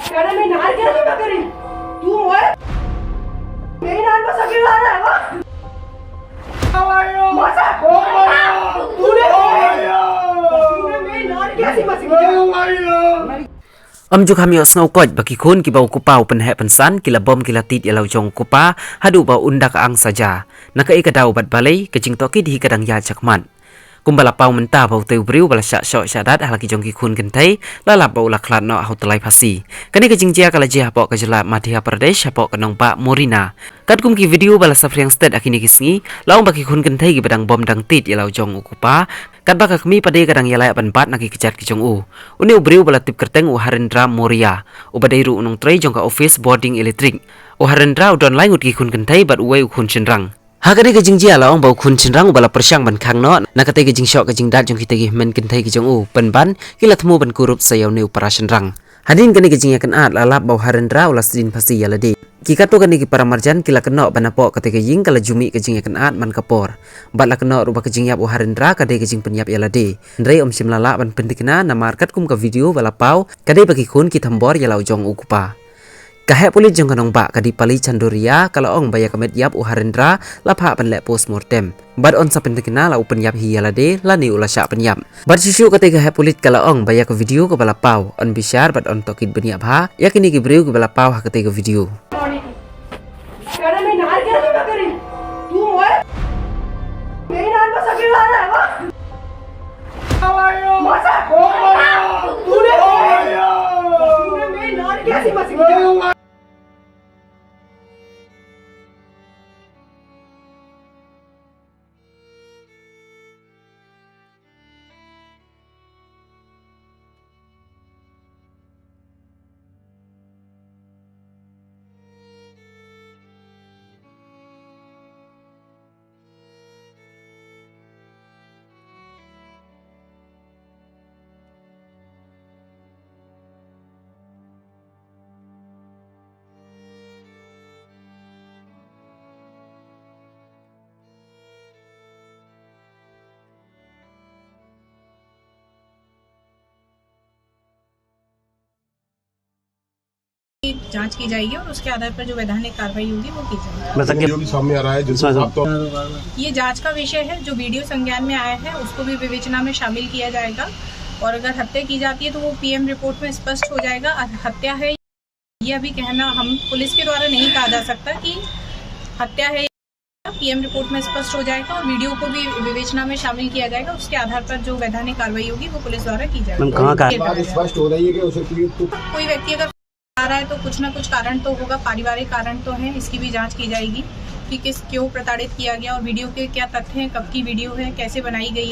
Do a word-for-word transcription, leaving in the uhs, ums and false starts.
अरे, मैं नार क्या सेवा करी? तू मोए मेरी नार पर सके ला रहा है, वाह? मजा। तूने मेरी नार क्या सेवा करी? Ym ju kham ïohsngew koit ba ki khun kiba u kpa u pynheh pynsan ki la bom ki la tied ïa la u jong u kpa haduh ba un da ka ang saja. Na kaei ka daw bad balei ka jingtohkit hi ka dang ïaid shakhmat. Kumba la paw mynta ba utei u briew ba la shah shoh shah dat ha la ki jong ki khun kynthei la lap ba u la khlad noh ha u tyllai phasi. Kane ka jingjia ka la jia hapoh ka jylla Madhya Pradesh hapoh ka nongbah Morina. Katkum ki video ba la saphriang stet ha kine ki sngi la ong ba ki khun kynthei kiba dang bom dang tied ïa la u jong u kpa katba ka kmie pat de ka dang ïaleh ban bat na ki kjat ki jong u. Une u briew ba la tip kyrteng u Harendra Moria uba dei ruh u nongtrei jong ka office bording electric. U Harendra u don lai ngut ki khun kynthei bad uwei u khun shynrang. Ha kane ka jingjia la ong ba u khun shynrang uba la pyrshang ban khang noh na katei ka jingshoh ka jingdat jong kitei ki hynmen kynthei ki jong u pynban ki la thmu ban kurup sa ïa une u para shynrang. Hadien kane ka jingïakynad la lap ba u Harendra u la sdien phasi ïa lade. Ki katto katne ki para marjan ki la kynnoh ba napoh katei ka ïing ka la ju mih ka jingïakynad man ka por. Bad la kynnoh ruh ba ka jingïap u Harendra ka dei ka jingpynïap ïa lade. Hynrei ym shym la lah ban pynthikna namar katkum ka video ba la paw ka dei ba ki khun ki thombor ïa la u jong u kpa. Ka heh pulit jong ka nongbah ka Dipali Chandoria ka la ong ba ïa ka met ïap u Harendra la phah ban leh postmortem. Bad yn sa pynthikna la u pynïap hi ïa lade lane u la shah pynïap. Bad shuh shuh katei ka heh pulit ka la ong ba ïa ka video kaba la paw yn bishar bad yn tohkit bniah bha ïa kine ki briew kiba la paw ha katei ka video. अरे, मैं नार क्या सेवा करी? तू मोए मेरी नार पर सके ला रहा है, वाह? मजा। तूने, तूने मेरी नार क्या सेवा करी? जांच की जाएगी और उसके आधार पर जो वैधानिक कार्रवाई होगी वो की जाएगी। मतलब कि जो भी सामने आ रहा है, जो साफ तौर ये जांच का विषय है, जो वीडियो संज्ञान में आया है उसको भी विवेचना में शामिल किया जाएगा और अगर हत्या की जाती है तो वो पीएम रिपोर्ट में स्पष्ट हो जाएगा। हत्या है ये अभी कहना हम पुलिस के द्वारा नहीं कहा जा सकता कि हत्या है। पीएम रिपोर्ट में स्पष्ट हो जाएगा और वीडियो को भी विवेचना में शामिल किया जाएगा। उसके आधार पर जो वैधानिक कार्रवाई होगी वो पुलिस द्वारा की जाएगी। मैम, कहाँ का? बात स्पष्ट हो रही है कि उसे पीड़ित को कोई व्यक्ति अगर आ रहा है तो कुछ ना कुछ कारण तो होगा, पारिवारिक कारण तो है, इसकी भी जांच की जाएगी कि किस, क्यों प्रताड़ित किया गया और वीडियो के क्या तथ्य हैं, कब की वीडियो है, कैसे बनाई गई है।